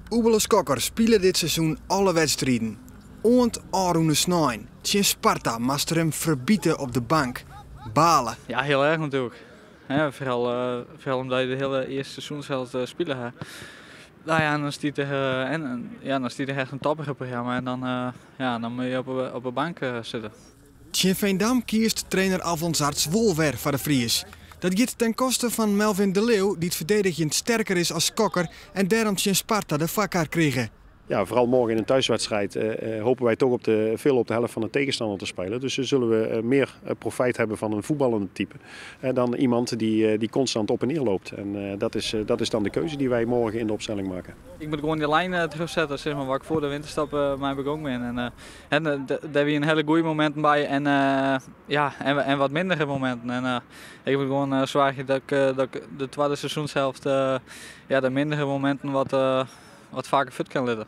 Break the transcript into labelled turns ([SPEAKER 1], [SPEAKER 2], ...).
[SPEAKER 1] Oebele Skokker spile dit seizoen alle wedstriden. Oant ôfrûne snein. Tsjin Sparta moast er him ferbite op de bank. Bale.
[SPEAKER 2] Ja, hiel erch natuerlik. Hè, foaral omdat je de hiele earste seizoenshelte spile ha. No ja, en dan stiet der, en, ja, dan stiet der echt in toppige programma en dan, ja, dan moatte je op 'e bank sitte.
[SPEAKER 1] Tsjin Veendam kiest trainer Alfons Arts wol wer foar de Fries. Dat giet ten koste fan Melvin de Leeuw, dy't ferdigenjend sterker is as Skokker en dêrom tsjin Sparta de foarkar krige.
[SPEAKER 3] Ja, vooral morgen in een thuiswedstrijd hopen wij toch veel op de helft van de tegenstander te spelen. Dus zullen we meer profijt hebben van een voetballende type dan iemand die constant op en neer loopt. En dat is dan de keuze die wij morgen in de opstelling maken.
[SPEAKER 2] Ik moet gewoon die lijn terugzetten, zeg maar, waar ik voor de winterstop mee begonnen ben. En daar wie een hele goede momenten bij en, ja, en wat mindere momenten. En ik moet gewoon zorgen dat ik de tweede seizoenshelft, ja, de mindere momenten wat vaker fit kan litten.